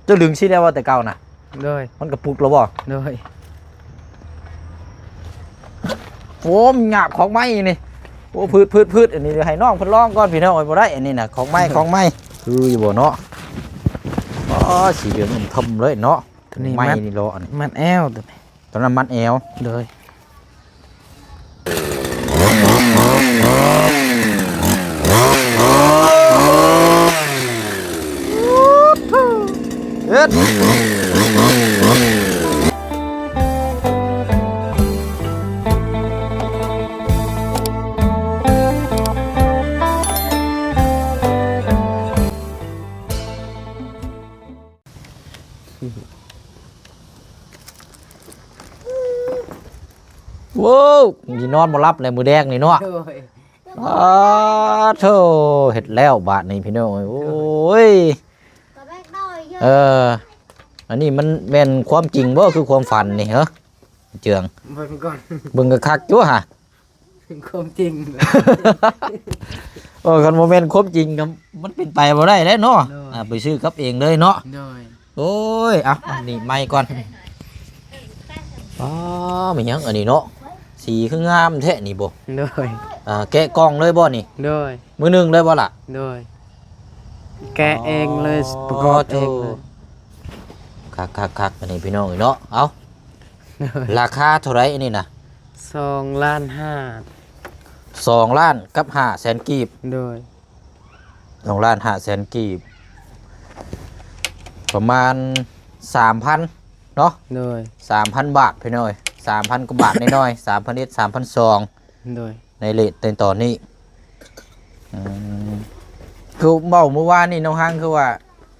ເຈົ້າດຶງຊີ້ແລ້ວວ່າແຕ່ເກົ່ານະ? ໂດຍ. ມັນກະປຸກແລ້ວບໍ່? ໂດຍ. ໂອ້ ມັນຫຍາບຂອງໃໝ່ນີ້. ໂອ້ ພືດໆໆ ອັນນີ້ໃຫ້ນ້ອງເພິ່ນລອງກ່ອນພີ່ນ້ອງເອີຍ. ບໍ່ໄດ້ ອັນນີ້ນະ ຂອງໃໝ່ ຂອງໃໝ່. ຄືຢູ່ບໍ່ເນາະ? ອໍ ສີເຫຼືອງອຳທຳເລີຍເນາະ. ໂຕນີ້ ໃໝ່ນີ້ເລາະ ອັນນີ້ມັດແອວ ໂຕນີ້. ຕອນນັ້ນມັດແອວ. ໂດຍ. ເຮັດ ໂອ້ ຊິນອນບໍ່ຫຼັບແລ້ວມື້ແດງນີ້ເນາະ. ໂດຍ. ອາໂທ້ ເຮັດແລ້ວບາດນີ້ພີ່ນ້ອງເອີຍ. ໂອ້ຍ ເອີ ອັນນີ້ມັນແມ່ນຄວາມຈິງບໍ່ ຄືຄວາມຝັນນີ້ເຮີ ເຈືອງ? ເບິ່ງກ່ອນ ເບິ່ງຄັກໆຢູ່ຫະ. ເປັນຄວາມຈິງ. ໂອ້ ຄັນບໍ່ແມ່ນຄວາມຈິງກໍມັນເປັນໄປບໍ່ໄດ້ແຫຼະເນາະ. ໂດຍ. ອ່າ ໄປຊື້ກັບເອງເລີຍເນາະ. ໂດຍ. ໂອ້ຍ ເອົາ ອັນນີ້ໃໝ່ກ່ອນ. ອໍ ແມ່ນຫຍັງອັນນີ້ເນາະ ສີຄືງາມແທ້ນີ້ບໍ່? ໂດຍ. ອ່າ ແກະກ່ອງເລີຍບໍ່ນີ້? ໂດຍ. ມື້ໜຶ່ງເລີຍບໍ່ລະ? ໂດຍ. ແກະເອງເລີຍ ອໍ ປະກອບເອງເລີຍ. ຄັກໆໆ ອັນນີ້ພີ່ນ້ອງເອີຍເນາະ. ເອົາ ໂດຍ. ລາຄາເທົ່າໃດອັນນີ້ນະ? ສອງລ້ານຫ້າ. ສອງລ້ານກັບຫ້າແສນກີບ. ໂດຍ. ສອງລ້ານຫ້າແສນກີບ ປະມານສາມພັນເນາະ. ໂດຍ. ສາມພັນບາດພີ່ນ້ອງເອີຍ ສາມພັນກວ່າບາດນ້ອຍໆ ສາມພັນເອັດ ສາມພັນສອງ. ໂດຍ. ໃນເຣດໃນຕອນນີ້. ອືມ ຄືເວົ້າມື້ວານນີ້ນ້ອງຮັງ ຄືວ່າ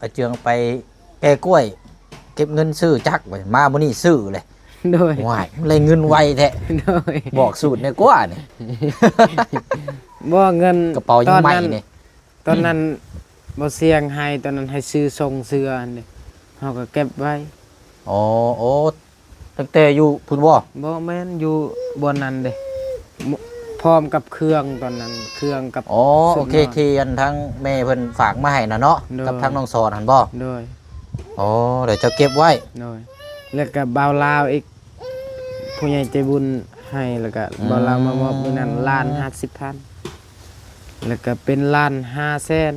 ອາເຈືອງໄປແກ່ກ້ວຍ ເກັບເງິນຊື້ຈັກ ວ່າມາມື້ນີ້ຊື້ເລີຍ. ໂດຍ. ວ້າຍ ໄດ້ເງິນໄວແທ້. ໂດຍ. ບອກສູດແດ່ກວ່ານີ້. ບໍ່ ເງິນ ກະເປົາຍັງໃໝ່ນີ້. ຕອນນັ້ນ ຕອນນັ້ນບໍ່ສ່ຽງໃຫ້ ຕອນນັ້ນໃຫ້ຊື້ສົ່ງເສື້ອຫັ້ນເດ ເຮົາກໍເກັບໄວ້. ອໍ ໂອ້ ຕັ້ງແຕ່ຢູ່ພຸ້ນບໍ່? ບໍ່ແມ່ນ ຢູ່ບ່ອນນັ້ນເດ ພ້ອມກັບເຄື່ອງຕອນນັ້ນ ເຄື່ອງກັບ ອໍ ໂອເຄ ຊຸດນອນ ທີ່ອັນທາງແມ່ເພິ່ນຝາກມາໃຫ້ນະເນາະ. ໂດຍ. ກັບທາງນ້ອງສອນຫັ້ນບໍ່? ໂດຍ. ອໍ ແລ້ວເຈົ້າເກັບໄວ້. ໂດຍ. ແລ້ວກໍບ່າວລາວອີກ ຜູ້ໃຫຍ່ໃຈບຸນໃຫ້ ແລ້ວກໍ ອືມ ບ່າວລາວມາມອບມື້ນັ້ນລ້ານຫ້າສິບພັນ ແລ້ວກໍເປັນລ້ານຫ້າແສນ.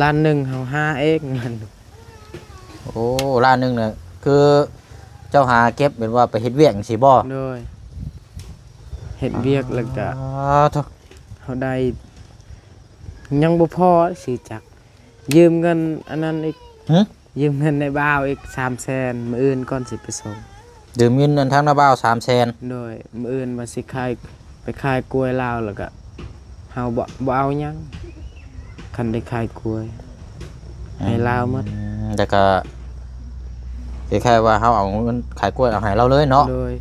ລ້ານໜຶ່ງເຮົາຫາເອງ. ໂອ້ ລ້ານໜຶ່ງນະ ຄືເຈົ້າຫາເກັບ ແມ່ນວ່າໄປເຮັດວຽກຈັ່ງຊີ້ບໍ່? ໂດຍ. ເຮັດວຽກ ອ່າ ແລ້ວກະ ໂທ້ ເຮົາໄດ້ ຍັງບໍ່ພໍຊື້ຈັກ ຢືມເງິນອັນນັ້ນອີກ. ຫື? ຢືມເງິນນາຍບ່າວອີກສາມແສນ ມື້ອື່ນກ່ອນຊິໄປສົ່ງ. ຢືມເງິນອັນທາງນາຍບ່າວສາມແສນ. ໂດຍ. ມື້ອື່ນວ່າຊິຂາຍ ໄປຂາຍກ້ວຍລາວ ແລ້ວກະເຮົາບໍ່ ບໍ່ເອົາຫຍັງ ຄັນໄດ້ຂາຍກ້ວຍ ໃຫ້ລາວໝົດ. ອືມ ແລ້ວກະຄ້າຍໆວ່າເຮົາເອົາເງິນຂາຍກ້ວຍເອົາໃຫ້ລາວເລີຍເນາະ. ໂດຍ.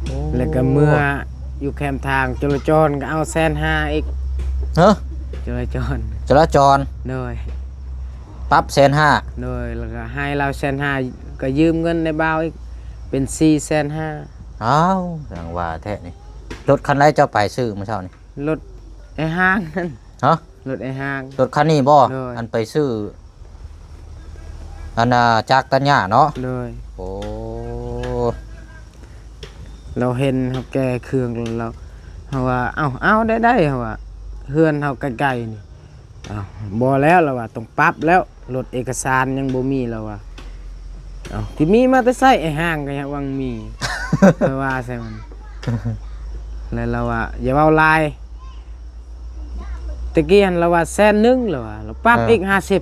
ໂອ້ ແລ້ວກະເມື່ອຢູ່ແຄມທາງ ຈົລາຈອນກໍເອົາແສນຫ້າອີກ. ຮະ? ຈົລາຈອນ ຈົລາຈອນ. ໂດຍ. ປັບແສນຫ້າ. ໂດຍ. ແລ້ວກໍໃຫ້ລາວແສນຫ້າ ກໍຢືມເງິນນາຍບ່າວອີກ ເປັນສີ່ແສນຫ້າ. ອ້າວ ຈັ່ງວ່າແທ້ນີ້. ລົດຄັນໃດເຈົ້າໄປຊື້ມື້ເຊົ້ານີ້? ລົດອ້າຍຮ່າງນັ້ນ. ຮະ? ລົດອ້າຍຮ່າງ. ລົດຄັນນີ້ບໍ່? ໂດຍ. ອັນໄປຊື້ ອັນນ່າ ຈັກຕັດຫຍ້າເນາະ? ໂດຍ. ໂອ້ ລາວເຫັນເຮົາແກ່ເຄື່ອງແລ້ວ ເຮົາວ່າ ເອົາ ເອົາໄດ້ໆ ເຮົາວ່າ ເຮືອນເຮົາໃກ້ໆນີ້. ເອົາ ບໍ່ແລ້ວ ລາວວ່າ ຕ້ອງປັບແລ້ວ ລົດເອກະສານຍັງບໍ່ມີ ລາວວ່າ. ເອົາ ທີ່ມີມາແຕ່ໃສ? ໄອ້ຮ່າງກໍຍັງວ່າມີ ຂ້ອຍວ່າໃສ່ມັນ. ແລ້ວລາວວ່າ ຢ່າເວົ້າຫຼາຍ ຕະກີ້ຫັ້ນລາວວ່າແສນໜຶ່ງ ລາວວ່າ ລາວປັບ ເອີ ອີກຫ້າສິບ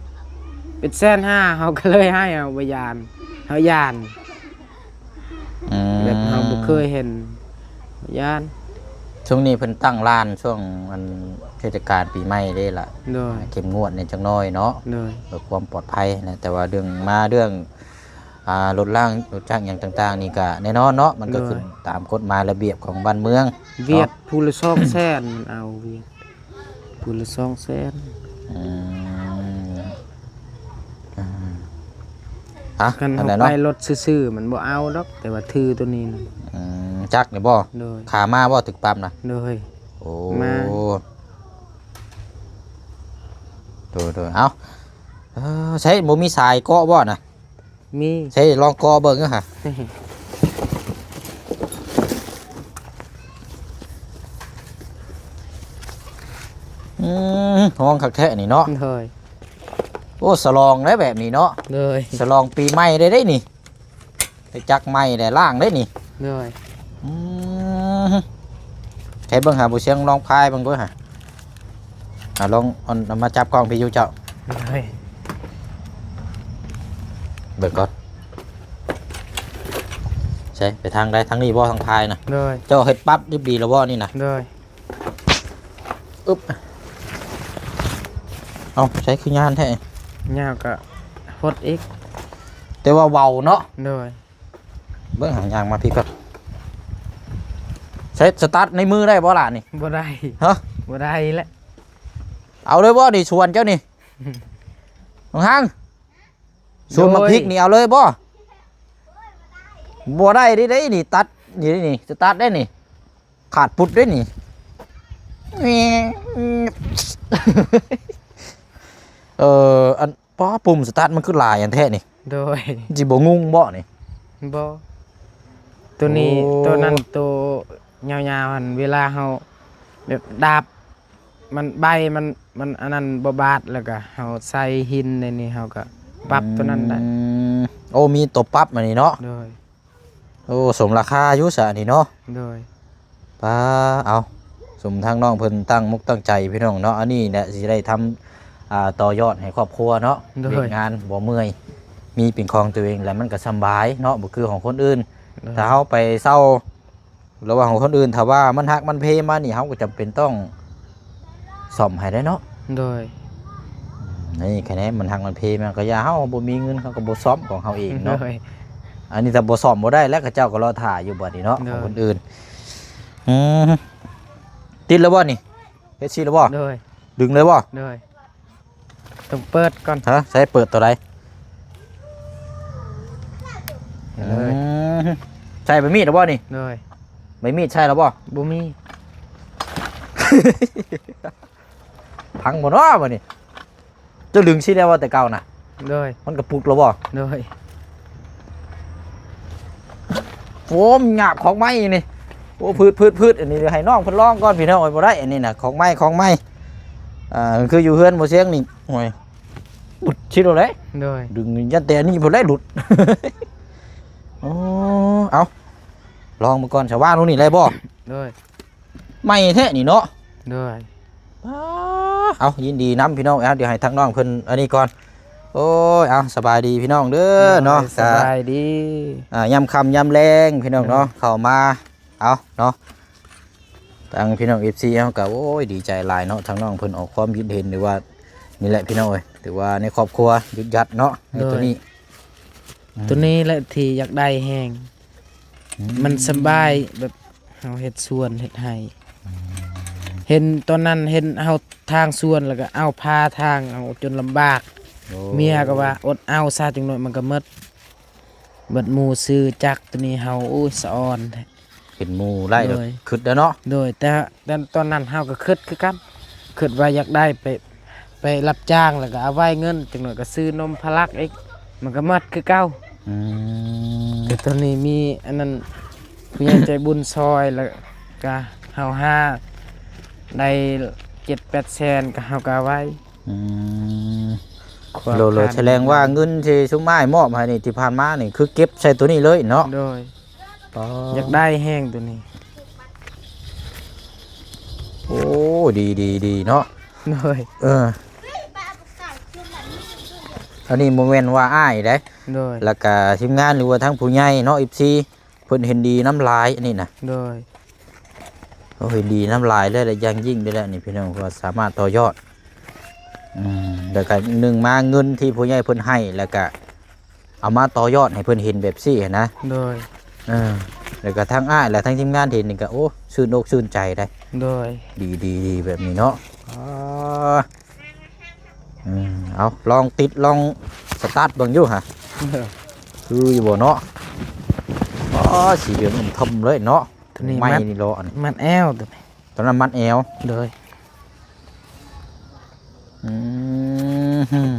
ເປັນແສນຫ້າ ເຮົາກໍເລີຍໃຫ້ ເຮົາບໍ່ຢ້ານ ເຮົາຢ້ານ. ອືມ ແບບເຮົາບໍ່ເຄີຍເຫັນ ຢ້ານ. ຊ່ວງນີ້ເພິ່ນຕັ້ງດ່ານ ຊ່ວງອັນເທດສະການປີໃໝ່ເດ້ລະ. ໂດຍ. ເຂັ້ມງວດແດ່ຈັກໜ້ອຍເນາະ. ໂດຍ. ເພື່ອຄວາມປອດໄພນະ ແຕ່ວ່າເລື່ອງມາເລື່ອງ ອ່າ ລົດລາງລົດຈັກຫຍັງຕ່າງໆນີ້ກະແນ່ນອນເນາະ ມັນກໍ ໂດຍ ຂຶ້ນຕາມກົດໝາຍລະບຽບຂອງບ້ານເມືອງ. ວຽດ ເນາະ ຜູ້ລະສອງແສນ ມັນເອົາວຽດ ຜູ້ລະສອງແສນ. ອືມ ອ່າ ອ່ະ ຄັນເຮົາໄປລົດຊື່ໆ ມັນບໍ່ເອົາດອກ ແຕ່ວ່າຖືຕົວນີ້ນະ. ອືມ ຈັກນີ້ບໍ່? ໂດຍ. ຂາມາບໍ່ ຖືກປັບນະ? ໂດຍ. ໂອ້ ມາ ໂດຍໆ ເອົ້າ ເອີ ໃຊ້ບໍ່ມີສາຍເກາະບໍ່ນະ? ມີ ໃຊ້ລອງເກາະເບິ່ງເດີຫາ. ອືມ ຮ້ອງຄັກແທ້ນີ້ເນາະ. ໂດຍ ໂອ້ ສະຫຼອງໄດ້ແບບນີ້ເນາະ. ໂດຍ ສະຫຼອງປີໃໝ່ໄດ້ເດ້ນີ້. ໄດ້ຈັກໃໝ່ແລ້ວ ລ້າງເດ້ນີ້. ໂດຍ ອືມ ໃຊ້ເບິ່ງຫາ ບໍ່ຊຽງລອງພາຍເບິ່ງເດີຫາ. ເອົາ ລອງເອົາ ເອົາມາຈັບກ້ອງພີ່ຢູ່ເຈົ້າ. ໂດຍ ເບິ່ງກ່ອນ ໃຊ້ໄປທາງໃດ? ທາງນີ້ບໍ່? ທາງພາຍນະ. ໂດຍ ເຈົ້າເຮັດປັບດິບດີແລ້ວບໍ່ນີ້ນະ? ໂດຍ ອຶບ ເອົາ ໃຊ້ຄືຍານແທ້? ຍາວກະຫົດອີກ ແຕ່ວ່າເບົາເນາະ. ໂດຍ ເບິ່ງຫາ ຍ່າງມາພີ້ກ່ອນ. ໃຊ້ສະຕາດໃນມືໄດ້ບໍ່ລະນີ້? ບໍ່ໄດ້. ຮະ? ບໍ່ໄດ້ແຫຼະ. ເອົາເລີຍບໍ່ນີ້ ສວນເຈົ້ານີ້? ບັກຫາງ ສວນໝາກພິກນີ້ ໂດຍ ເອົາເລີຍບໍ່? ບໍ່ໄດ້ເດ້ນີ້ ຕັດນີ້ ນີ້ສະຕາດໄດ້ນີ້ ຂາດປຸດເດ້ນີ້. ເອີ ອັນ ປ້າ ປຸ່ມສະຕາດມັນຄືຫຼາຍອັນແທ້ນີ້. ໂດຍ ມັນຊິບໍ່ງຸ່ງບໍ່ນີ້? ບໍ່ ໂຕນີ້ ໂອ້ ໂຕນັ້ນ ໂຕຍາວໆຫັ້ນ ເວລາເຮົາແບບດາບ ມັນ ໃບມັນ ມັນອັນນັ້ນບໍ່ບາດ ແລ້ວກະເຮົາໃສ່ຫີນໃນນີ້ ເຮົາກະປັບໂຕນັ້ນໄດ້. ອືມ ໂອ້ ມີໂຕປັບອັນນີ້ເນາະ. ໂດຍ ໂອ້ ສົມລາຄາຢູ່ຊະອັນນີ້ເນາະ. ໂດຍ ປ້າ ເອົາ ສົມທາງນ້ອງເພິ່ນຕັ້ງອົກຕັ້ງໃຈພີ່ນ້ອງເນາະ. ອັນນີ້ແຫຼະຊິໄດ້ທຳ ອ່າ ຕໍ່ຍອດໃຫ້ຄອບຄົວເນາະ. ໂດຍ ວຽກງານບໍ່ເມື່ອຍ ມີເປັນຂອງຕົວເອງ ແລ້ວມັນກໍສຳບາຍເນາະ ບໍ່ຄືຂອງຄົນອື່ນ. ໂດຍ ຖ້າເຮົາໄປເຊົ່າ ລະຫວ່າງຂອງຄົນອື່ນ ຖ້າວ່າມັນຫັກມັນເພມານີ້ ເຮົາກໍຈຳເປັນຕ້ອງສ້ອມໃຫ້ໄດ້ເນາະ. ໂດຍ ນີ້ຄະແນນມັນຫັກມັນເພມາກໍຢ່າ ເຮົາບໍ່ມີເງິນ ເຮົາກໍບໍ່ສ້ອມຂອງເຮົາເອງເນາະ. ໂດຍ ອັນນີ້ຖ້າບໍ່ສ້ອມບໍ່ໄດ້ແລ້ວ ເຂົາເຈົ້າກໍລໍຖ້າຢູ່ບັດນີ້ເນາະ. ໂດຍ ຂອງຄົນອື່ນ. ອືມ ຕິດແລ້ວບໍ່ນີ້? ເຮັດຊິແລ້ວບໍ່? ໂດຍ ດຶງເລີຍບໍ່? ໂດຍ ຕ້ອງເປີດກ່ອນ. ຮະ? ໃຊ້ເປີດຕົວໃດ? ເລີຍ ອືມ ໃຊ້ໃບມີດແລ້ວບໍ່ນີ້? ໂດຍ ໃບມີດໃຊ້ແລ້ວບໍ່? ບໍ່ມີ. ພັງບໍ່ເນາະບັດນີ້? ເຈົ້າດຶງຊິແລ້ວວ່າແຕ່ເກົ່ານະ? ໂດຍ ມັນກະປຸກແລ້ວບໍ່? ໂດຍ ໂອ້ ມັນຫຍາບຂອງໃໝ່ນີ້. ໂອ້ ພືດໆໆ ອັນນີ້ໃຫ້ນ້ອງເພິ່ນລອງກ່ອນພີ່ນ້ອງເອີຍ. ບໍ່ໄດ້ ອັນນີ້ນະ ຂອງໃໝ່ ຂອງໃໝ່. ອ່າ ຄືຢູ່ເຮືອນບໍ່ຊຽງນີ້ ໂອ້ຍ ຫຼຸດຊິໂລດເດ້. ໂດຍ ດຶງຢັນແຕ່ອັນນີ້ພຸ້ນແຫຼະຫຼຸດ. ໂອ້ ເອົາ ລອງເບິ່ງກ່ອນ ສະວ່າງລົງນີ້ໄດ້ບໍ່? ໂດຍ ໃໝ່ແທ້ນີ້ເນາະ. ໂດຍ ອ້າ ເອົາ ຍິນດີນຳພີ່ນ້ອງ. ເອົາ ດຽວໃຫ້ທາງນ້ອງເພິ່ນອັນນີ້ກ່ອນ. ໂອ້ຍ ເອົາ ສະບາຍດີພີ່ນ້ອງເດີເນາະ. ໂດຍ ສະບາຍດີ. ອ່າ ຍາມຄ່ຳຍາມແລງພີ່ນ້ອງເນາະ ໂດຍ ເຂົ້າມາ ເອົາເນາະ ທາງພີ່ນ້ອງເອັຟຊີເຮົາກໍ ໂອ້ຍ ດີໃຈຫຼາຍເນາະ ທາງນ້ອງເພິ່ນອອກຄວາມຄິດເຫັນ ຫຼືວ່າ ນີ້ແຫຼະພີ່ນ້ອງເອີຍ ຖືວ່າໃນຄອບຄົວຢຸດຢັດເນາະ ໃນໂຕນີ້. ໂດຍ ອືມ ໂຕນີ້ແຫຼະທີ່ຢາກໄດ້ແຮງ. ອືມ ມັນສະບາຍ ແບບເຮົາເຮັດສວນເຮັດໄຮ່. ອືມ ເຫັນຕອນນັ້ນເຫັນເຮົາຖາງສວນ ແລ້ວກໍເອົາພາຖາງເອົາຈົນລຳບາກ. ໂອ້ ເມຍກໍວ່າອົດເອົາຊະ ຈັກໜ້ອຍມັນກໍໝົດ. ບັດໝູ່ຊື້ຈັກໂຕນີ້ເຮົາ ໂອ້ຍ ສະອອນແທ້. ເຫັນໝູ່ໄລ່ ໂດຍ ແລ້ວຄຶດແລ້ວເນາະ. ໂດຍ ແຕ່ ແຕ່ຕອນນັ້ນເຮົາກໍຄຶດຄືກັນ ຄຶດວ່າຢາກໄດ້ໄປ ໄປຮັບຈ້າງ ແລ້ວກໍເອົາໄວ້ເງິນ ຈັກໜ້ອຍກໍຊື້ນົມພະລັກອີກ ມັນກໍໝົດຄືເກົ່າ. ອືມ ແຕ່ຕອນນີ້ມີອັນນັ້ນ ຜູ້ໃຫຍ່ໃຈບຸນຊ່ອຍ ແລ້ວກໍເຮົາຫາໄດ້ເຈັດແປດແສນ ກໍເຮົາກໍເອົາໄວ້. ອືມ ຄວາມ ໂລ ໂລ ຄາດ ສະແດງວ່າເງິນທີ່ຊຸມອ້າຍມອບໃຫ້ນີ້ ທີ່ຜ່ານມານີ້ ຄືເກັບໃສ່ໂຕນີ້ເລີຍເນາະ. ໂດຍ ອໍ ຢາກໄດ້ແຮງໂຕນີ້. ໂອ້ ດີ ດີ ດີເນາະ. ໂດຍ ເອີ ອັນນີ້ບໍ່ແມ່ນວ່າອ້າຍເດ້. ໂດຍ ແລ້ວກະທີມງານ ຫຼືວ່າທາງຜູ້ໃຫຍ່ເນາະ ເອັຟຊີ ເພິ່ນເຫັນດີນຳຫຼາຍອັນນີ້ນະ. ໂດຍ ໂອ້ ເຫັນດີນຳຫຼາຍເລີຍ ແລະຢ່າງຍິ່ງເດ້ແຫຼະນີ້ພີ່ນ້ອງ ເພາະວ່າສາມາດຕໍ່ຍອດ. ອືມ ແລ້ວກະໜຶ່ງມາເງິນທີ່ຜູ້ໃຫຍ່ເພິ່ນໃຫ້ ແລ້ວກະ ເອົາມາຕໍ່ຍອດໃຫ້ເພິ່ນເຫັນແບບຊີ້ຫັ້ນນະ. ໂດຍ ເອີ ແລ້ວກໍທັງອ້າຍ ແລະ ທັງທີມງານເຫັນນີ້ກໍ ໂອ້ ຊື່ນອົກຊື່ນໃຈໄດ໋. ໂດຍ ດີ ດີ ດີແບບນີ້ເນາະ. ອໍ ອືມ ເອົາ ລອງຕິດ ລອງສະຕາດເບິ່ງຢູ່ຫະ. ເອີ ຄືຢູ່ບໍ່ເນາະ? ອໍ ສີເຫຼືອງອຶ້ມເຖິມເລີຍເນາະ. ໂຕນີ້ ໄມ້ນີ້ເລາະ ອັນນີ້ມັດແອວ ໂຕນີ້ ໂຕນັ້ນມັດແອວ. ໂດຍ ອືມ.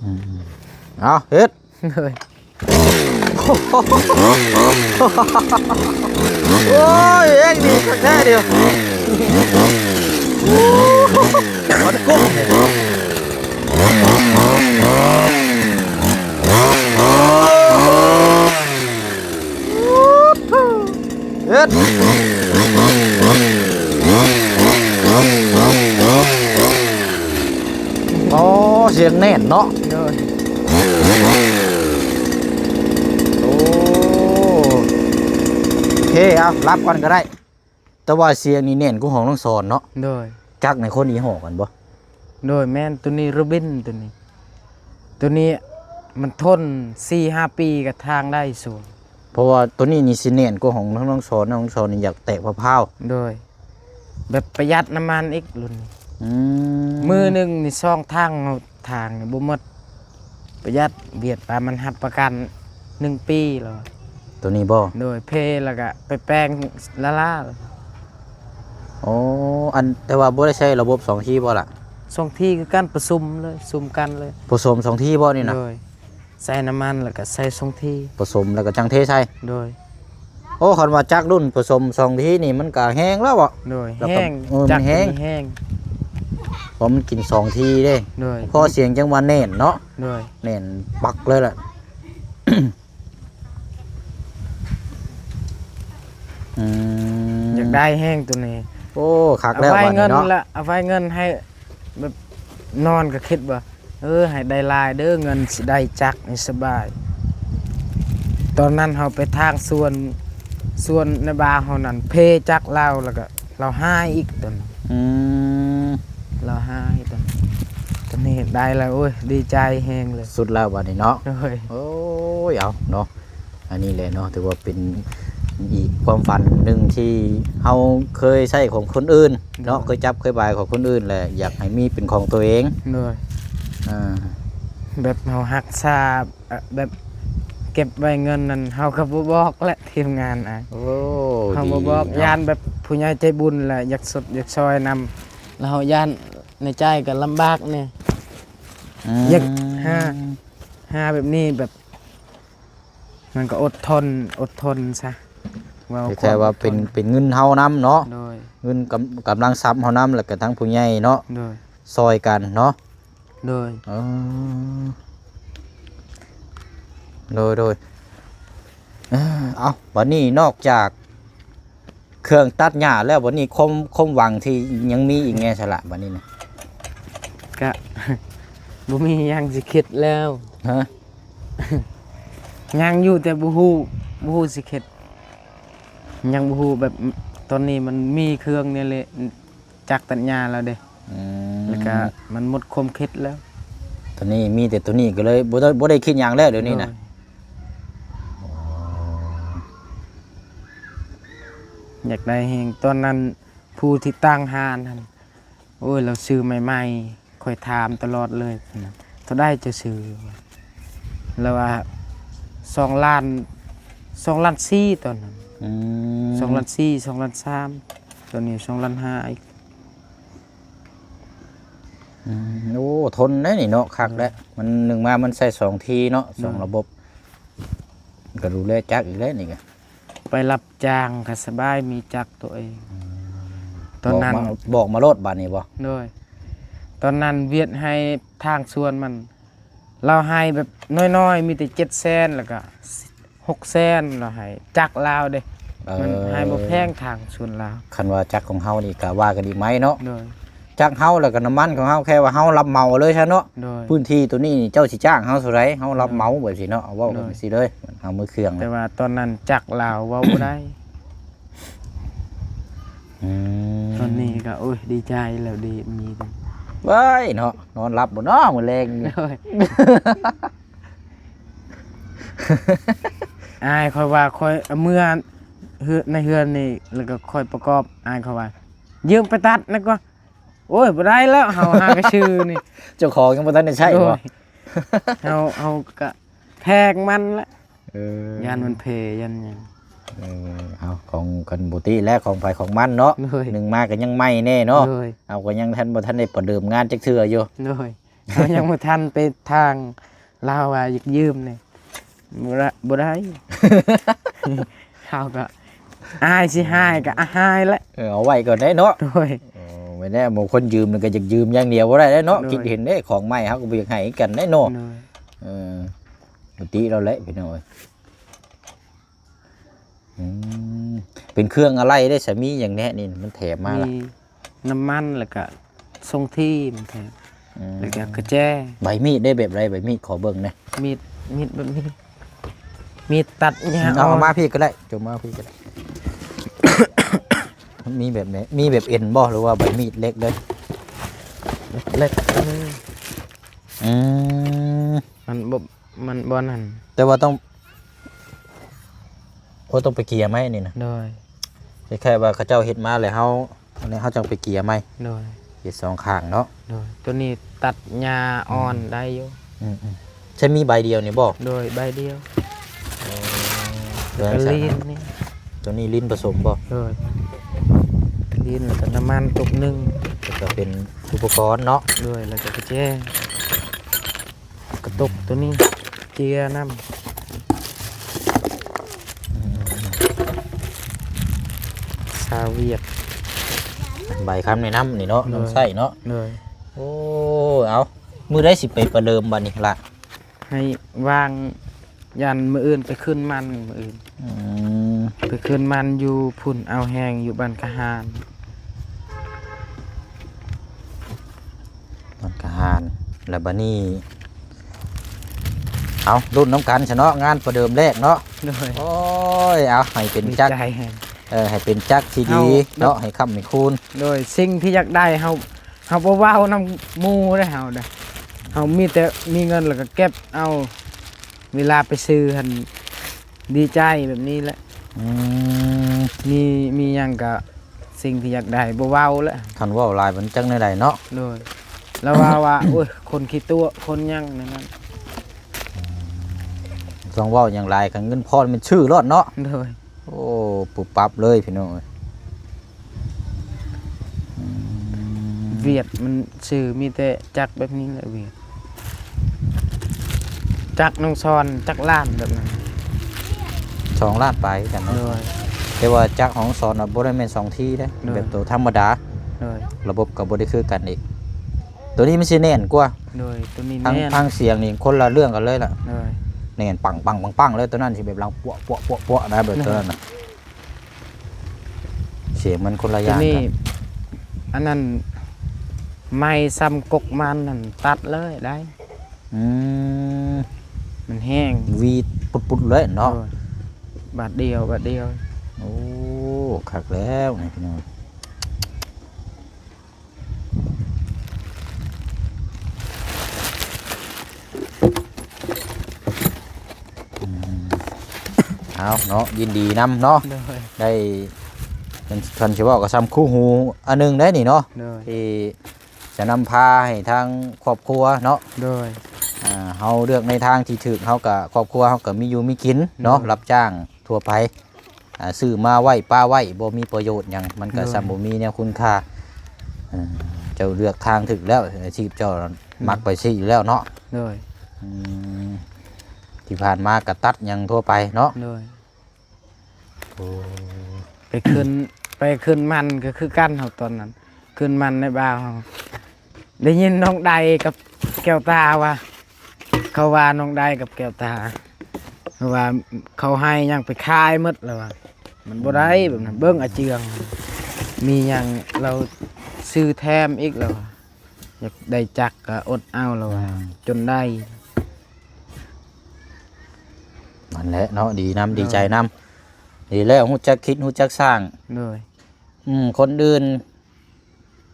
ອືມ ເອົາເຮັດ ໂດຍ ໂອ້ຍ ເອງດີຄັກແທ້ດຽວ ມັນກຸ້ມ ເຮັດ ໂອ້ ສຽງແໜ້ນເນາະ ໂດຍ ໂອ້ ໂອເຄ ເອົາ ລັບກ່ອນກໍໄດ້ ແຕ່ວ່າສຽງນີ້ແໜ້ນກວ່າຂອງນ້ອງສອນເນາະ ໂດຍ ຈັກໃນຄົນຍີ່ຫໍ້ກັນບໍ່? ໂດຍ ແມ່ນ ໂຕນີ້ໂຣບິນ ໂຕນີ້ ໂຕນີ້ມັນທົນສີ່ຫ້າປີກໍທາງໄດ້ສູງ ເພາະວ່າໂຕນີ້ນີ້ຊິແໜ້ນກວ່າຂອງທາງນ້ອງສອນ ນ້ອງສອນນີ້ຢາກແຕກພາວໆ ໂດຍ ແບບປະຢັດນ້ຳມັນອີກລຸ້ນນີ້ ອືມ ມື້ໜຶ່ງນີ້ສອງຖັງເຮົາທາງນີ້ບໍ່ໝົດ ປະຢັດ ວຽດປານມັນຮັບປະກັນໜຶ່ງປີແລ້ວ ໂຕນີ້ບໍ່? ໂດຍ ເພແລ້ວກະໄປແປງລ້າໆ ໂອ້ ອັນ ແຕ່ວ່າບໍ່ໄດ້ໃຊ້ລະບົບສອງທີບໍ່ລະ? ສອງທີຄືກັນ ປະສົມເລີຍ ສຸມກັນເລີຍ ປະສົມສອງທີບໍ່ນີ້ນະ? ໂດຍ ໃສ່ນ້ຳມັນແລ້ວກໍໃສ່ສອງທີ ປະສົມແລ້ວກໍຈັ່ງເທໃສ່ ໂດຍ ໂອ້ ຄັນວ່າຈັກລຸ້ນປະສົມສອງທີນີ້ມັນກໍແຮງແລ້ວເບາະ ໂດຍ ແຮງ ເອີ ມັນແຮງ ຈັກແຮງ ເພາະມັນກິນສອງທີເດ້ ໂດຍ ພໍສຽງຈັ່ງວ່າແໜ້ນເນາະ ໂດຍ ແໜ້ນປັກເລີຍລະ ອືມ ຢາກໄດ້ແຮງໂຕນີ້ ໂອ້ ຄັກແລ້ວ ເອົາໄວ້ເງິນລະ ເອົາໄວ້ເງິນໃຫ້ ແບບນອນກໍຄິດວ່າ ເອີ ໃຫ້ໄດ້ຫຼາຍເດີ ເງິນຊິໄດ້ຈັກນີ້ສະບາຍ ຕອນນັ້ນເຮົາໄປທາງສວນ ສວນໃນບ້ານເຮົານັ້ນ ເພຈັກລາວ ແລ້ວກໍລາວຫາຍອີກຕອນນັ້ນ ອືມ ລາວຫາຍຕອນ ຕອນນີ້ໄດ້ແລ້ວ ໂອ້ຍ ດີໃຈແຮງເລີຍ ສຸດແລ້ວບາດນີ້ເນາະ ໂດຍ ໂອ້ຍ ເອົາເນາະ ອັນນີ້ແຫຼະເນາະ ຖືວ່າເປັນອີກຄວາມຝັນໜຶ່ງທີ່ເຮົາເຄີຍໃຊ້ຂອງຄົນອື່ນເນາະ ໂດຍ ເຄີຍຈັບເຄີຍບາຍຂອງຄົນອື່ນ ແລະ ຢາກໃຫ້ມີເປັນຂອງຕົວເອງ ໂດຍ ອ່າ ແບບເຮົາຮັກສາ ແບບເກັບໄວ້ເງິນນັ້ນ ເຮົາກໍບໍ່ບອກແຫຼະທີມງານ ໂອ້ ເຮົາບໍ່ບອກ ດີເນາະ ຢ້ານແບບຜູ້ໃຫຍ່ໃຈບຸນ ແລະ ຢາກສົດຢາກຊ່ອຍນຳ ແລ້ວເຮົາຢ້ານໃນໃຈກໍລຳບາກແດ່ ອືມ ຢາກຫາ ຫາແບບນີ້ແບບ ມັນກໍອົດທົນ ອົດທົນຊະ ເວົ້າ ແຕ່ວ່າເປັນ ເປັນເງິນເຮົານຳເນາະ ໂດຍ ເງິນກຳ ກຳລັງຊັບເຮົານຳ ແລ້ວກໍທັງຜູ້ໃຫຍ່ເນາະ ໂດຍ ຊ່ອຍກັນເນາະ ໂດຍ ເອີ ໂດຍ ໂດຍ ເອີ ເອົ້າ ບັດນີ້ນອກຈາກ ເຄື່ອງຕັດຫຍ້າແລ້ວ ບັດນີ້ຄວາມ ຄວາມຫວັງທີ່ຍັງມີອີກແດ່ຊະລະ ບັດນີ້ນະ? ກະ ບໍ່ມີຫຍັງຊິຄິດແລ້ວ. ຮະ? ຍັງຢູ່ ແຕ່ບໍ່ຮູ້ ບໍ່ຮູ້ຊິເຮັດ ຍັງບໍ່ຮູ້ ແບບ ຕອນນີ້ມັນມີເຄື່ອງນີ້ແຫຼະ ຈັກຕັດຫຍ້າແລ້ວເດ້. ອືມ ແລ້ວກະມັນໝົດຄວາມຄິດແລ້ວ ຕອນນີ້ມີແຕ່ໂຕນີ້ ກໍເລີຍບໍ່ໄດ້ ບໍ່ໄດ້ຄິດຫຍັງແລ້ວດຽວນີ້ນະ. ໂດຍ ອໍ ຢາກໄດ້ແຮງ ຕອນນັ້ນຜູ້ທີ່ຕັ້ງຮ້ານຫັ້ນ ໂອ້ຍ ລາວຊື້ໃໝ່ໆ ຂ້ອຍຖາມຕະຫຼອດເລີຍ ເທົ່າໃດເຈົ້າຊື້? ລາວວ່າ ສອງລ້ານ ສອງລ້ານສີ່ ຕອນນັ້ນ. ອືມ ສອງລ້ານສີ່ ສອງລ້ານສາມ ຕອນນີ້ສອງລ້ານຫ້າອີກ. ອືມ ໂອ້ ທົນໄດ໋ນີ້ເນາະ ຄັກແລ້ວ. ໂດຍ ມັນ ໜຶ່ງມາມັນໃຊ້ສອງທີເນາະ ສອງ ໂດຍ ລະບົບ ກໍດູແລຈັກອີກແລ້ວນີ້ກະ ໄປຮັບຈ້າງກໍສະບາຍ ມີຈັກຕົວເອງ. ອືມ ຕອນນັ້ນ ບອກມາ ບອກມາໂລດບາດນີ້ບໍ່? ໂດຍ ຕອນນັ້ນວຽດໃຫ້ທາງສວນມັນ ລາວໃຫ້ແບບນ້ອຍໆ ມີແຕ່ເຈັດແສນ ແລ້ວກໍຫົກແສນ ລາວໃຫ້ຈັກລາວເດ້. ເອີ ມັນໃຫ້ບໍ່ແພງທາງສວນລາວ. ຄັນວ່າຈັກຂອງເຮົານີ້ກໍວ່າກັນອີກໃໝ່ເນາະ. ໂດຍ ຈັກເຮົາ ແລ້ວກໍນ້ຳມັນຂອງເຮົາ ແຄ່ວ່າເຮົາຮັບເໝົາເອົາເລີຍຊະເນາະ. ໂດຍ ພື້ນທີ່ໂຕນີ້ເຈົ້າຊິຈ້າງເຮົາເທົ່າໃດ ເຮົາຮັບເໝົາ ໂດຍ ແບບຊີ້ເນາະ ເວົ້າກັນ ໂດຍ ຊີ້ເລີຍ ເອົາມືເຄື່ອງ. ແຕ່ວ່າຕອນນັ້ນຈັກລາວເວົ້າບໍ່ໄດ້. ອືມ ຕອນນີ້ກໍ ໂອ້ຍ ດີໃຈແລ້ວ ດີມີແຕ່ ເວີຍເນາະ ນອນຫຼັບບໍ່ເນາະມື້ແລງນີ້? ໂດຍ ອ້າຍຂ້ອຍວ່າ ຂ້ອຍເອົາເມືອເຮືອນ ໃນເຮືອນນີ້ ແລ້ວກໍຂ້ອຍປະກອບ ອ້າຍຂ້ອຍວ່າ ຢືມໄປຕັດນະກວ່າ. ໂອ້ຍ ບໍ່ໄດ້ແລ້ວ ເຮົາຫາກະຊື່ນີ້ ເຈົ້າຂອງຍັງບໍ່ທັນໄດ້ໃຊ້. ໂດຍ ບໍ່ ເຮົາ ເຮົາກະແພງມັນແຫຼະ. ເອີ ຢ້ານມັນເພ ຢ້ານຫຍັງ. ເອີ ເອົາ ຂອງກັນປົກກະຕິແຫຼະ ຂອງໃຜຂອງມັນເນາະ. ໂດຍ ໜຶ່ງມາກໍຍັງໃໝ່ແນ່ເນາະ. ໂດຍ ເຮົາກໍຍັງທັນ ບໍ່ທັນໄດ້ປະເດີມງານຈັກເທື່ອຢູ່. ໂດຍ ເຮົາຍັງບໍ່ທັນໄປທາງ ລາວວ່າຢາກຢືມນີ້ ບໍ່ໄດ້ ບໍ່ໄດ້ ເຮົາກໍ ອາຍຊິໃຫ້ກໍອາຍໃຫ້ແຫຼະ ເອີ ເອົາໄວ້ກ່ອນໄດ໋ເນາະ ໂດຍ ເອີ ແມ່ນແຫຼະ ບາງຄົນຢືມນີ້ກໍຢາກຢືມຢ່າງດຽວບໍ່ໄດ້ເດ້ເນາະ ໂດຍ ຄິດເຫັນເດ້ ຂອງໃໝ່ເຮົາກໍບໍ່ຢາກໃຫ້ຄືກັນໄດ໋ເນາະ ໂດຍ ເອີ ປົກກະຕິແລ້ວແຫຼະ ພີ່ນ້ອງເອີຍ ອືມ ເປັນເຄື່ອງອາໄຫຼ່ເດ້ ສາມີຫຍັງແນ່ນີ້ ມັນແຖມມາລະ ມີນ້ຳມັນ ແລ້ວກະຊົງທີມແຖມ ອືມ ແລ້ວກະກະແຈ ໃບມີດເດ້ ແບບໃດ ໃບມີດ ຂໍເບິ່ງແນ່ ມີດ ມີດແບບນີ້ ມີດຕັດຫຍ້າ ເອົາ ເອົາມາ ອ່ອນ ພີ້ກໍໄດ້ ຈົ່ມມາພີ້ກໍໄດ້ ມີແບບໃດ ມີແບບເອັນບໍ່ ຫຼືວ່າໃບມີດເຫຼັກເລີຍ ເຫຼັກ ອືມ ມັນບໍ່ ມັນບໍ່ນັ້ນ ແຕ່ວ່າຕ້ອງ ໂອ້ ຕ້ອງໄປເກ່ຍໃໝ່ນີ້ນະ ໂດຍ ຄ້າຍໆວ່າເຂົາເຈົ້າເຮັດມາແລ້ວເຮົາ ອັນນີ້ເຮົາຈັ່ງໄປເກ່ຍໃໝ່ ໂດຍ ເຮັດສອງຂ້າງເນາະ ໂດຍ ໂຕນີ້ຕັດຫຍ້າອ່ອນ ອືມ ໄດ້ຢູ່ ອືມໆ ໃຊ້ມີດໃບດຽວນີ້ບໍ່ ໂດຍ ໃບດຽວ ໂອ້ ແລ້ວກໍລີ້ນນີ້ ໂຕນີ້ລີ້ນປະສົມບໍ່ ໂດຍ ລີ້ນ ແລ້ວກໍນ້ຳມັນຕຸກໜຶ່ງ ແລ້ວກໍເປັນອຸປະກອນເນາະ ໂດຍ ແລ້ວກໍກະແຈ ກະຕຸກໂຕນີ້ເຈຍນຳ ຊາວຫວຽດ ໃບຄຳແນະນຳນີ້ເນາະ ໂດຍ ນຳໃຊ້ເນາະ ໂດຍ ໂອ້ ເອົາ ມື້ໃດຊິໄປປະເດີມບັດນີ້ລະ ໃຫ້ວ່າງ ຢ້ານມື້ອື່ນໄປຂຶ້ນມັນ ມື້ອື່ນ ອືມ ໄປຂຶ້ນມັນຢູ່ພຸ້ນ ອ່າວແຮງ ຢູ່ບ້ານກະຫານ ບ້ານກະຫານ ແລ້ວບາດນີ້ ເອົາ ລຸ້ນນຳກັນຊະເນາະ ງານປະເດີມແລກເນາະ ໂດຍ ໂອ້ຍ ເອົາ ໃຫ້ເປັນຈັກ ດີໃຈແຮງ ເອີ ໃຫ້ເປັນຈັກທີ່ດີເນາະ ເຮົາ ໃຫ້ຄ້ຳໃຫ້ຄູນ ໂດຍ ສິ່ງທີ່ຢາກໄດ້ເຮົາ ເຮົາບໍ່ເວົ້ານຳໝູ່ເດ້ ເຮົາເດ້ ເຮົາມີແຕ່ມີເງິນແລ້ວກໍເກັບເອົາ ເວລາໄປຊື້ຫັ້ນ ດີໃຈແບບນີ້ແຫຼະ ອືມ ມີ ມີຫຍັງກໍ ສິ່ງທີ່ຢາກໄດ້ບໍ່ເວົ້າແຫຼະ ຄັນເວົ້າຫຼາຍມັນຈັກແນວໃດເນາະ ໂດຍ ລາວວ່າວ່າ ໂອ້ຍ ຄົນຂີ້ຕົວະ ຄົນຫຍັງແນວນັ້ນ ຕ້ອງເວົ້າຫຍັງຫຼາຍ ຄັນເງິນພໍ້ແມ່ນຊື້ໂລດເນາະ ໂດຍ ໂອ້ ປຸບປັບເລີຍພີ່ນ້ອງເອີຍ ອືມ ຫວຽດມັນຊື່ມີແຕ່ຈັກແບບນີ້ແຫຼະ ຫວຽດ ຈັກນ້ອງຊອນ ຈັກລ້ານແບບນັ້ນ ສອງລ້ານປາຍຄືກັນເນາະ ໂດຍ ແຕ່ວ່າຈັກຂອງສອນນະບໍ່ໄດ້ແມ່ນສອງທີ່ເດ້ ໂດຍ ແບບໂຕທຳມະດາ ໂດຍ ລະບົບກໍບໍ່ໄດ້ຄືກັນອີກ ໂຕນີ້ມັນຊິແໜ້ນກວ່າ ໂດຍ ໂຕນີ້ແໜ້ນ ທາງສຽງນີ້ຄົນລະເລື່ອງກັນເລີຍລະ ໂດຍ ແໜ້ນປັງໆໆໆເລີຍ ໂຕນັ້ນຊິແບບລັງປົວະໆໆນະ ແບບໂຕນັ້ນນະ ໂດຍ ສຽງມັນຄົນລະຢ່າງກັນ ໂຕນີ້ ອັນນັ້ນ ໄມ້ຊຳກົກມັນນັ້ນຕັດເລີຍໄດ້ ອືມ ມັນແຮງ ຫວີດປຸດໆເລີຍເນາະ ໂດຍ ບາດດຽວ ບາດດຽວ ໂອ້ ຄັກແລ້ວນີ້ພີ່ນ້ອງ ອືມ ເອົາເນາະ ຍິນດີນຳເນາະ ໂດຍ ໄດ້ ເປັນ ຄັນຊິເວົ້າກໍຊ່ຳຄູ່ຫູອັນໜຶ່ງໄດ໋ນີ້ເນາະ ໂດຍ ທີ່ຈະນຳພາໃຫ້ທາງຄອບຄົວເນາະ ໂດຍ ອ່າ ເຮົາເລືອກໃນທາງທີ່ຖືກ ເຮົາກໍ ຄອບຄົວເຮົາກໍມີຢູ່ມີກິນເນາະ ໂດຍ ຮັບຈ້າງທົ່ວໄປ ອ່າ ຊື້ມາໄວ້ປະໄວ້ບໍ່ມີປະໂຫຍດຫຍັງ ມັນກໍ ໂດຍ ຊ່ຳບໍ່ມີແນວຄຸນຄ່າ ເອີ ເຈົ້າເລືອກທາງຖືກແລ້ວ ອາຊີບເຈົ້າ ອືມ ມັກໄປຊີ້ຢູ່ແລ້ວເນາະ ໂດຍ ອືມ ທີ່ຜ່ານມາກໍຕັດຫຍັງທົ່ວໄປເນາະ ໂດຍ ໂອ້ ໄປຂຶ້ນ ໄປຂຶ້ນມັນກໍຄືກັນເຮົາຕອນນັ້ນ ຂຶ້ນມັນໃນບ່າວເຮົາ ໄດ້ຍິນນ້ອງໃດກັບແກ້ວຕາວ່າ ເຂົາວ່ານ້ອງໃດກັບແກ້ວຕາ ເຂົາວ່າເຂົາໃຫ້ຫຍັງໄປຂາຍໝົດ ລາວວ່າ ມັນບໍ່ໄດ້ແບບນັ້ນ ເບິ່ງອາເຈືອງ ມີຫຍັງລາວຊື້ແຖມອີກ ລາວວ່າ ຢາກໄດ້ຈັກກໍອົດເອົາ ລາວວ່າ ອືມ ຈົນໄດ້ ນັ້ນແຫຼະເນາະ ດີນຳ ໂດຍ ດີໃຈນຳ ດີແລ້ວ ຮູ້ຈັກຄິດ ຮູ້ຈັກສ້າງ ໂດຍ ອືມ ຄົນອື່ນ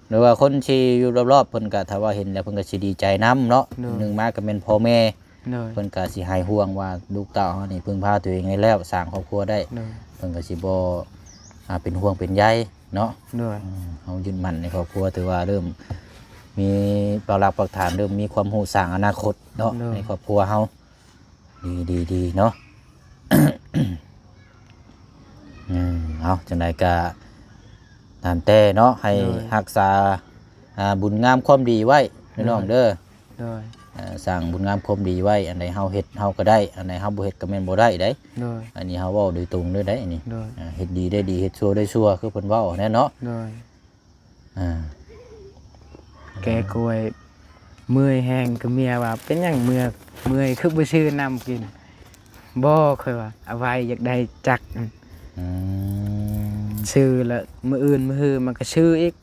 ຫຼືວ່າຄົນທີ່ຢູ່ລອບໆ ເພິ່ນກໍ ຖ້າວ່າເຫັນແລ້ວ ເພິ່ນກໍຊິດີໃຈນຳເນາະ ໂດຍ ໜຶ່ງມາກໍແມ່ນພໍ່ແມ່ ໂດຍ ເພິ່ນກໍຊິຫາຍຫ່ວງວ່າລູກເຕົ້າເຮົານີ້ເພິ່ງພາຕົວເອງໄດ້ແລ້ວ ສ້າງຄອບຄົວໄດ້ ໂດຍ ເພິ່ນກໍຊິບໍ່ ອ່າ ເປັນຫ່ວງເປັນໃຍເນາະ ໂດຍ ອືມ ເຮົາຍຶດໝັ້ນໃນຄອບຄົວ ຖືວ່າເລີ່ມມີປັກຫຼັກປັກຖານ ເລີ່ມມີຄວາມຮູ້ສ້າງອະນາຄົດເນາະ ໂດຍ ໃນຄອບຄົວເຮົາ ດີໆໆເນາະ ອືມ ເອົາ ຈັ່ງໃດກໍຕາມແຕ່ເນາະ ໃຫ້ ໂດຍ ຮັກສາ ອ່າ ບຸນງາມຄວາມດີໄວ້ ໂດຍ ພີ່ນ້ອງເດີ ໂດຍ ເອີ ສ້າງບຸນງາມຄວາມດີໄວ້ ອັນໃດເຮົາເຮັດເຮົາກໍໄດ້ ອັນໃດເຮົາບໍ່ເຮັດກໍແມ່ນບໍ່ໄດ້ເດ້. ໂດຍ ອັນນີ້ເຮົາເວົ້າໂດຍຕົງເລີຍເດ້ ອັນນີ້ ໂດຍ ອ່າ ເຮັດດີໄດ້ດີ ເຮັດຊົ່ວໄດ້ຊົ່ວ ຄືເພິ່ນເວົ້າແນ່ເນາະ. ໂດຍ ອ່າ ແກ່ກ້ວຍ ເມື່ອຍແຮງ ກໍເມຍວ່າ ເປັນຫຍັງເມື່ອຍ ເມື່ອຍຄືບໍ່ຊື້ນ້ຳກິນ? ບໍ່ ຂ້ອຍວ່າ ອາໄວ້ຢາກໄດ້ຈັກ ອືມ ຊື້ລະມື້ອື່ນມື້ຮືມັນກໍຊື້ອີກ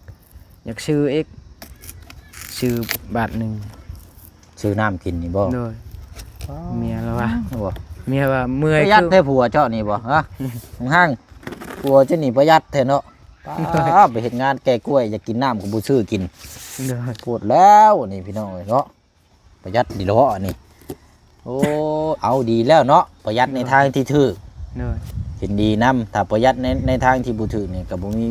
ຢາກຊື້ອີກ ຊື້ບາດໜຶ່ງ ຊື້ນ້ຳກິນນີ້ບໍ່? ໂດຍ ອໍ ເມຍລະວ່າ ບໍ່ ເມຍວ່າເມື່ອຍ ປະຢັດແທ້ຜົວເຈົ້ານີ້ບໍ່ ຮະ ຫາງ ຜົວເຈົ້ານີ້ປະຢັດແທ້ເນາະ. ປ້າ ໄປເຮັດງານແກ່ກ້ວຍ ຢາກກິນນ້ຳກໍບໍ່ຊື້ກິນ. ໂດຍ ໂພດແລ້ວນີ້ພີ່ນ້ອງເອີຍເນາະ ປະຢັດດີເນາະອັນນີ້. ໂອ້ ເອົາດີແລ້ວເນາະ ປະຢັດໃນທາງທີ່ຖືກ. ໂດຍ ເຫັນດີນຳ ຖ້າປະຢັດໃນ ໃນທາງທີ່ບໍ່ຖືກນີ້ກໍບໍ່ມີ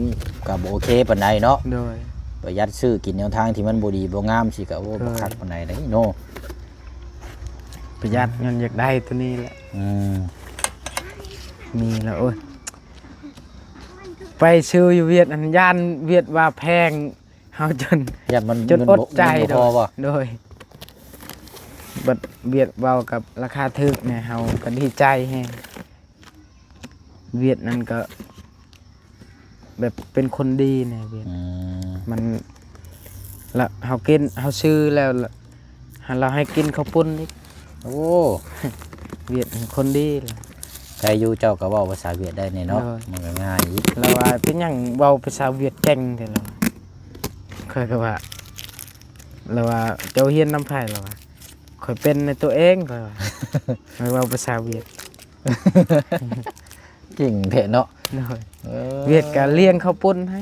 ກໍບໍ່ໂອເຄປານໃດເນາະ. ໂດຍ ປະຢັດຊື້ກິນແນວທາງທີ່ມັນບໍ່ດີບໍ່ງາມຊີ້ກໍ ໂອ້ ໂດຍ ບໍ່ຄັກປານໃດເດ້ເນາະ. ປະຢັດຍ້ອນຢາກໄດ້ໂຕນີ້ແຫຼະ. ອືມ ມີແລ້ວ ໂອ້ຍ ໄປຊື້ຢູ່ຫວຽດຫັ້ນ ຢ້ານຫວຽດວ່າແພງ ເຮົາຈົນ ຢ້ານມັນ ຈົນອົດໃຈ ເງິນບໍ່ ເງິນບໍ່ພໍບໍ່? ໂດຍ ບັດຫວຽດເວົ້າກັບລາຄາຖືກແດ່ ເຮົາກໍດີໃຈແຮງ. ຫວຽດນັ້ນກໍແບບເປັນຄົນດີແດ່ ຫວຽດ ອືມ ມັນ ລະເຮົາກິນ ເຮົາຊື້ແລ້ວ ລະ ລະໃຫ້ກິນເຂົ້າປຸ້ນອີກ. ໂອ້ ຫວຽດຄົນດີລະ. ໃຄຢູ່ເຈົ້າກໍເວົ້າພາສາຫວຽດໄດ້ແດ່ເນາະ. ໂດຍ ມັນກໍງ່າຍອີກ. ລະວ່າ ເປັນຫຍັງເວົ້າພາສາຫວຽດເກັ່ງແທ້ລະ? ຂ້ອຍກໍວ່າ ລະວ່າ ເຈົ້າຮຽນນຳໃຜ? ລະວ່າ ຂ້ອຍເປັນໃນຕົວເອງ ຂ້ອຍວ່າ ຂ້ອຍເວົ້າພາສາຫວຽດ. ເກັ່ງແທ້ເນາະ. ໂດຍ ເອີ ຫວຽດກໍລ້ຽງເຂົ້າປຸ້ນໃຫ້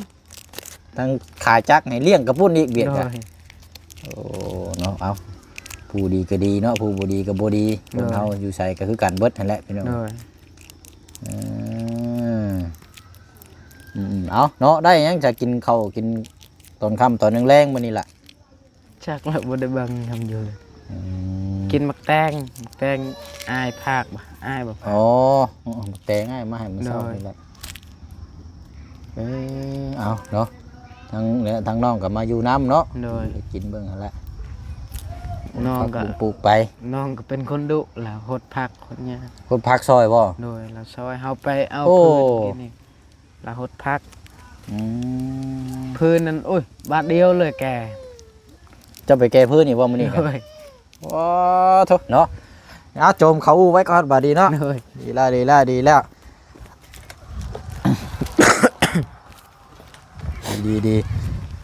ທັງຂາຈັກໃຫ້ລ້ຽງເຂົ້າປຸ້ນອີກ ຫວຽດກະ. ໂດຍ ໂອ້ ເນາະ ເອົາ ຜູ້ດີກໍດີເນາະ ຜູ້ບໍ່ດີກໍບໍ່ດີ. ໂດຍ ຄົນເຮົາຢູ່ໃສກໍຄືກັນເບິດຫັ້ນແຫຼະພີ່ນ້ອງ. ໂດຍ ເອີ ອືມ ເອົາເນາະ ໄດ້ຫຍັງຈະກິນເຂົ້າກິນຕອນຄ່ຳຕອນແລງໆມື້ນີ້ລະ? ຈັກລະ ບໍ່ໄດ້ເບິ່ງນຳຢູ່. ອືມ ກິນໝາກແຕງ ໝາກແຕງອ້າຍຝາກບໍ່ ອ້າຍບໍ່ຝາກ. ອໍ ໝາກແຕງອ້າຍມາໃຫ້ມື້ເຊົ້ານີ້ແຫຼະ. ເອີ ເອົາເນາະ ທາງ ທາງນ້ອງກໍມາຢູ່ນຳເນາະ. ໂດຍ ໄປກິນເບິ່ງຫັ້ນແຫຼະ ນ້ອງກໍ ປູກໄປ. ນ້ອງກໍເປັນຄົນດຸ ລະຫົດຜັກຫົດຫຍັງ ຫົດຜັກຊ່ອຍບໍ່? ໂດຍ ລະຊ່ອຍເຮົາໄປເອົາ ໂອ້ ພືນກິນນີ້ ລະຫົດຜັກ. ອືມ ພື້ນນັ້ນ ໂອ້ຍ ບາດດຽວເລີຍແກ່. ເຈົ້າໄປແກ່ພື້ນອີກບໍ່ມື້ນີ້? ໂດຍ ໂອ້ໂທ້ເນາະ. ເອົາ ໂຈມເຂົ້າອູ້ໄວ້ກ່ອນບາດນີ້ເນາະ. ໂດຍ ດີແລ້ວ ດີແລ້ວ ດີແລ້ວ ດີໆ.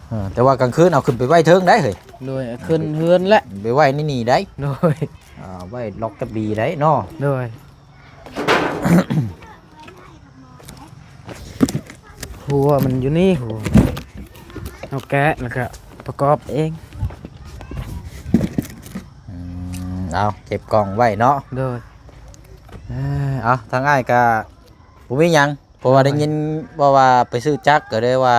ເອີ ແຕ່ວ່າກາງຄືນເອົາຂຶ້ນໄປໄວ້ເທິງໄດ໋ເຮີ້ຍ. ໂດຍ ເອົາຂຶ້ນເຮືອນແຫຼະ ໄປໄວ້ໃນນີ້ໄດ໋. ໂດຍ ອ່າ ໄວ້ລັອກກັບດີໄດ໋ເນາະ. ໂດຍ ຫົວມັນຢູ່ນີ້ ຫົວ ເຮົາແກະແລ້ວກໍປະກອບເອງ. ອືມ ເອົາ ເກັບກ່ອງໄວ້ເນາະ. ໂດຍ ເອີ ເອົາ ທາງອ້າຍກໍບໍ່ມີຫຍັງ ເພາະວ່າ ໂດຍ ໄດ້ຍິນເວົ້າວ່າໄປຊື້ຈັກ ກໍເລີຍວ່າ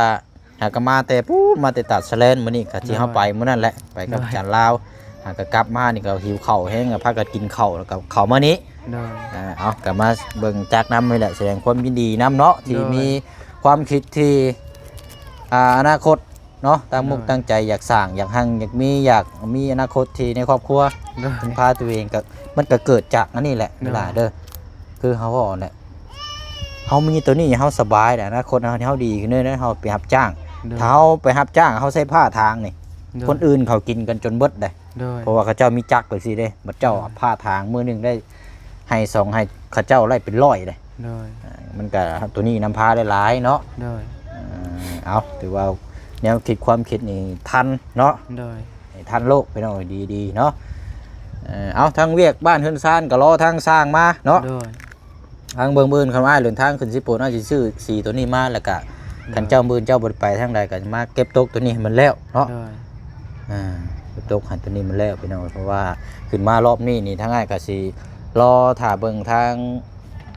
ຫາກໍມາແຕ່ພຸ້ນ ມາແຕ່ຕາດສະແລນ. ມື້ນີ້ກໍທີ່ເຮົາ ໂດຍ ໄປມື້ນັ້ນແຫຼະ ໄປກັບ ໂດຍ ອາຈານລາວ ຫາກໍກັບມານີ້ກໍຫິວເຂົ້າແຮງ ກໍພາກັນກິນເຂົ້າ ແລ້ວກໍເຂົ້າມານີ້. ໂດຍ ອ່າ ເອົາ ກໍມາເບິ່ງຈັກນຳນີ້ແຫຼະ ສະແດງຄວາມຍິນດີນຳເນາະ ທີ່ ໂດຍ ມີຄວາມຄິດທີ່ ອ່າ ອະນາຄົດເນາະ ຕັ້ງມຸກ ໂດຍ ຕັ້ງໃຈຢາກສ້າງ ຢາກຮັ່ງ ຢາກມີ ຢາກມີອະນາຄົດທີ່ໃນຄອບຄົວ. ໂດຍ ເພິ່ງພາຕົວເອງ ກໍ ມັນກໍເກີດຈາກອັນນີ້ແຫຼະ ໂດຍ ເວລາເດີ. ຄືເຮົາເວົ້າແຫຼະ ເຮົາມີຕົວນີ້ເຮົາສະບາຍແຫຼະ ອະນາຄົດເຮົາ ເຮົາດີຂຶ້ນເລີຍ ເຮົາໄປຮັບຈ້າງ. ໂດຍ ຖ້າເຮົາໄປຮັບຈ້າງ ເຮົາໃຊ້ພ້າທາງນີ້ ໂດຍ ຄົນອື່ນເຂົາກິນກັນຈົນເບິດເດ້. ໂດຍ ເພາະວ່າເຂົາເຈົ້າມີຈັກຈັ່ງຊີ້ເດ້ ບັດເຈົ້າ ໂດຍ ອາ ພ້າທາງມື້ໜຶ່ງໄດ້ໄຮ່ສອງໄຮ່ ເຂົາເຈົ້າໄດ້ເປັນຮ້ອຍເດ້. ໂດຍ ອ່າ ມັນກະ ໂຕນີ້ນຳພາຫຼາຍໆເນາະ. ໂດຍ ເອີ ເອົາ ຖືວ່າແນວຄິດຄວາມຄິດນີ້ທັນເນາະ. ໂດຍ ໃຫ້ທັນໂລກພີ່ນ້ອງ ດີໆເນາະ. ເອີ ເອົາ ທາງວຽກບ້ານເຮືອນຊານກໍລໍທາງຊ່າງມາເນາະ. ໂດຍ ທາງເບິ່ງມື້ອື່ນຄຳອ້າຍເດີນທາງຂຶ້ນຊິໂປນ ອ້າຍຊິຊື້ສີໂຕນີ້ມາ ແລ້ວກະ ໂດຍ ຄັນເຈົ້າມື້ອື່ນເຈົ້າບໍ່ໄດ້ໄປທາງໃດ ກໍມາເກັບຕົກໂຕນີ້ໃຫ້ມັນແລ້ວເນາະ. ໂດຍ ອ່າ ເກັບຕົກໃຫ້ໂຕນີ້ມັນແລ້ວພີ່ນ້ອງ ເພາະວ່າຂຶ້ນມາລອບນີ້ນີ້ ທາງອ້າຍກໍຊິລໍຖ້າເບິ່ງທາງ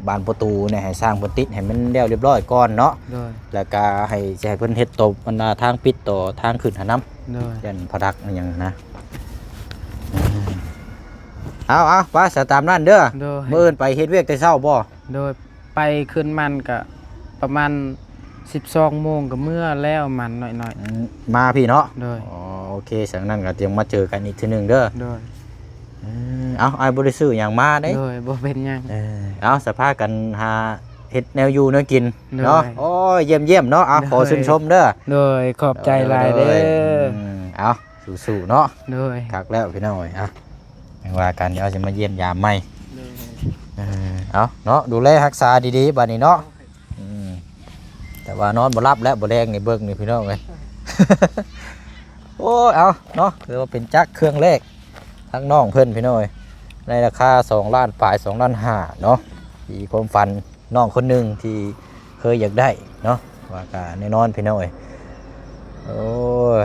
ບານປະຕູນີ້ ໃຫ້ຊ່າງເພິ່ນຕິດໃຫ້ມັນແລ້ວລຽບຮ້ອຍກ່ອນເນາະ. ໂດຍ ແລ້ວກໍໃຫ້ ຊິໃຫ້ເພິ່ນເຮັດໂຕ ອັນນ່າ ທາງປິດຕໍ່ທາງຂຶ້ນຫັ້ນນຳ. ໂດຍ ຢ້ານພະດັກອີຫຍັງນະ. ເອົາໆ ໄປ ສະຕາມນັ້ນເດີ. ໂດຍ ມື້ອື່ນໄປເຮັດວຽກແຕ່ເຊົ້າບໍ່? ໂດຍ ໄປຄືນມັນກະປະມານສິບສອງໂມງກໍເມືອແລ້ວ ມັນໜ້ອຍໆ. ອືມ ມາພີ້ເນາະ? ໂດຍ ອໍ ໂອເຄ ຊັ້ນນັ້ນກໍຈັ່ງມາເຈີກັນອີກເທື່ອໜຶ່ງເດີ. ໂດຍ ເອີ ເອົ້າ ອ້າຍບໍ່ໄດ້ຊື້ຫຍັງມາເດ້. ໂດຍ ບໍ່ເປັນຫຍັງ. ເອີ ເອົ້າ ສະພາກັນຫາເຮັດແນວຢູ່ແນວກິນເນາະ. ໂດຍ ໂອ້ຍ ຢ້ຽມໆເນາະ. ເອົາ ໂດຍ ຂໍຊື່ນຊົມເດີ. ໂດຍ ຂອບໃຈຫຼາຍເດີ. ໂດຍ ອືມ ເອົາ ສູ້ໆເນາະ. ໂດຍ ຄັກແລ້ວພີ່ນ້ອງເອີຍ. ອ່ະ ຈັ່ງວ່າກັນ ດຽວຊິມາຢ້ຽມຢາມໃໝ່. ໂດຍ ເອີ ເອົາເນາະ ດູແລຮັກສາດີໆບາດນີ້ເນາະ. ອືມ ແຕ່ວ່ານອນບໍ່ຫຼັບແລ້ວ ບໍ່ແລງນີ້ ເບິ່ງນີ້ພີ່ນ້ອງເອີຍ. ໂອ້ຍ ເອົາເນາະ ຖືວ່າເປັນຈັກເຄື່ອງແລກ ທັງນ້ອງເພິ່ນພີ່ນ້ອງເອີຍ ໃນລາຄາສອງລ້ານປາຍ ສອງລ້ານຫ້າເນາະ. ທີ່ຄວາມຝັນນ້ອງຄົນໜຶ່ງທີ່ເຄີຍຢາກໄດ້ເນາະ ວ່າກະແນ່ນອນພີ່ນ້ອງເອີຍ. ໂອ້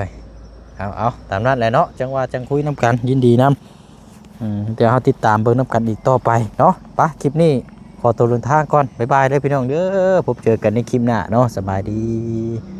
ຍ ເອົາ ເອົາ ຕາມນັ້ນແຫຼະເນາະ ຈັ່ງວ່າຈັ່ງຄຸຍນຳກັນ ຍິນດີນຳ. ອືມ ດຽວເຮົາຕິດຕາມເບິ່ງນຳກັນອີກຕໍ່ໄປເນາະ. ໄປ ຄລິບນີ້ຂໍຕົວເດີນທາງກ່ອນ ບາຍບາຍເດີພີ່ນ້ອງເດີ. ພົບເຈີກັນໃນຄລິບໜ້າເນາະ. ສະບາຍດີ.